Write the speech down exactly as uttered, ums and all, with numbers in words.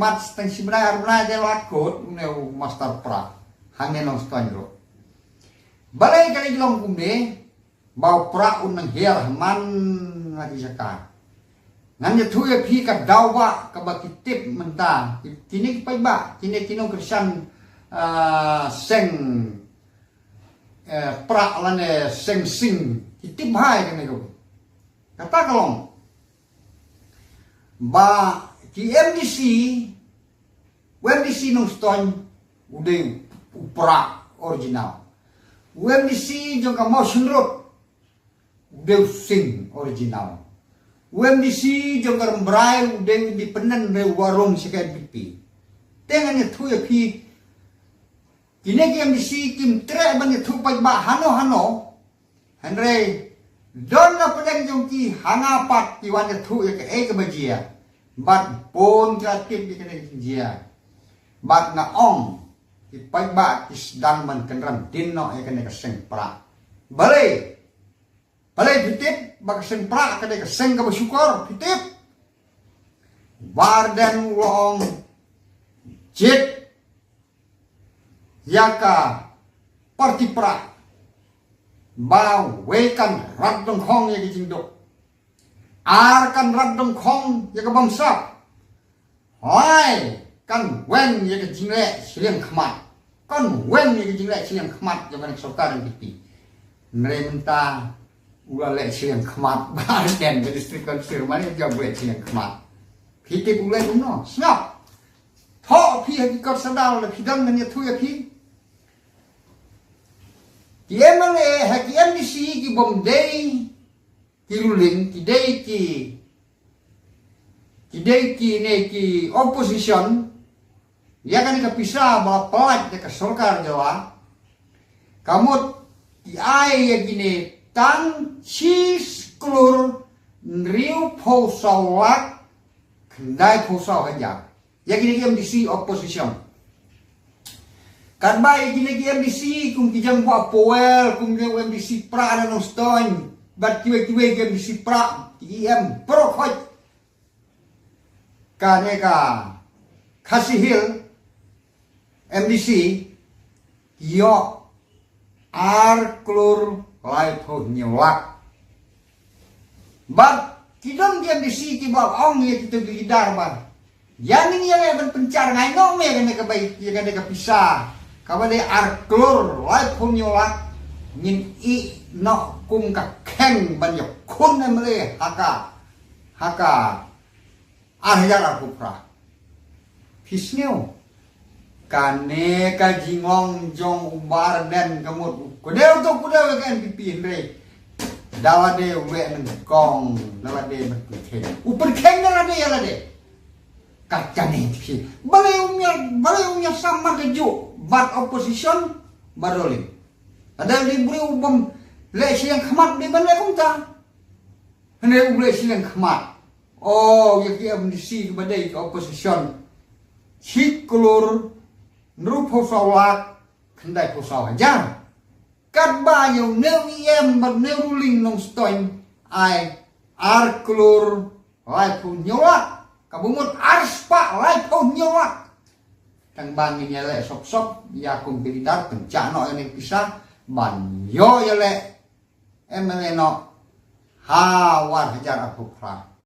mat tang shi bnai ar bnai de la kut une u master Prah. Hangne Nongstoiñ ruh. Balei ka dei long kumne, ba u Prah un nang hiar ha man la ki jaka. Ngan ïathuh ïa phi ka daw ba kaba ki tip mynta. Kine ki paidbah, kine ki nongkyrshan, ah, seng, eh, Prah lane seng Sing. Ki tip bha ïa kane ka. Kata ka long ba ki M D C, u M D C Nongstoiñ u dei u Prah original. U M D C jong ka Mawshynrut u dei u Sing original. U M D C jong ka Rambrai u dei u independent, re u warung sha ka N P P. Te ngan ïathuh ïa phi, kine ki M D C kim treh ban ïathuh paidbah hano hano. Hynrei don na pdeng jong ki, ha nga pat ki wan ïathuh ïa kaei kaba jia. Bad bun ki la tip ïa kane ka jingjia. Bad nga ong, ki paidbah ki sdang ban kynran dien noh ïa kane ka seng Prah. Balei? Balei phi tip ba ka seng Prah ka dei ka seng kaba shukor, phi tip? Bah Ardent u la ong jied ïa ka parti Prah ba wei kan rat dongkhong ïa ka jingduk, ar kan rat dongkhong ïa ka bamsap, lai kan weng ïa ka jingleh shiliang khmat. Kan weng ïa ka jingleh shiliang khmat jong ka sorkar N P P. Hynrei mynta u la leh shiliang khmat, Bah Ardent ka District Council, mane jong u leh shiliang khmat. Phi tip u leh kumno? Sngap. Thoh phi ha ki kot sdang, la phi dang ngan ïathuh ïa phi. Ki M L A ha ki M D C ki bym dei ki ruling, ki dei ki, ki dei kine ki opposition. Ïa kane ka pisa ba la pyllait da ka sorkar jylla, ka mut ki ai ïa kine tang shi klur hynriewphew saw lak khyndaiphew saw hajar. Ïa kine ki M D C opposition. Katba ïa kine ki M D C kum ki Jangbah Powell, kum ki M D C Prah na Nongstoiñ, bad kiwei kiwei ki M D C Prah, ki E M baroh khoit. Kane ka Khasi Hills M D C, ïoh ar klur laiphew hynñiew lak. Bad ki don ki M D C kiba ong ïa kito ki leader ba, ïa ngin ïaleh ban pynshar, ngai noh me ïa kane ka bai, ïa kane ka pisa kaba dei ar klur laiphew hynñiew lak, ngin ïeh noh kum ka kheng ban ïakhun M L A ha ka, ha ka ar hajar arphew phra. Phi sngew? Kane ka jingong jong u Bah Ardent ka mut u kdew to kdew ïa ka N P P, hynrei da lade u leh nyngkong, da lade ban pynkheiñ. U pynkheiñ da lade ïa lade. Kat kane phi. Balei um ïa, balei um ïasam markajuh bad opposition bad ruling? Lada u dei u briew u bym leh shiliang khmat, u dei ban leh kumta. Hynrei u leh shiliang khmat. Oh, ïa ki M D C kiba dei ki opposition, shi klur hynriewphew saw lak khyndaiphew saw hajar. Katba ïa une u E M bad une u ruling Nongstoiñ ai ar klur laiphew hynñiew lak, kaba mut ar spah laiphew hynñiew lak. Tang ba ngin ïaleh sop sop, ïa kum ki leader pynshah noh ïa kane ka pisa ban ïoh ïaleh M L A noh ha u ar hajar arphew phra.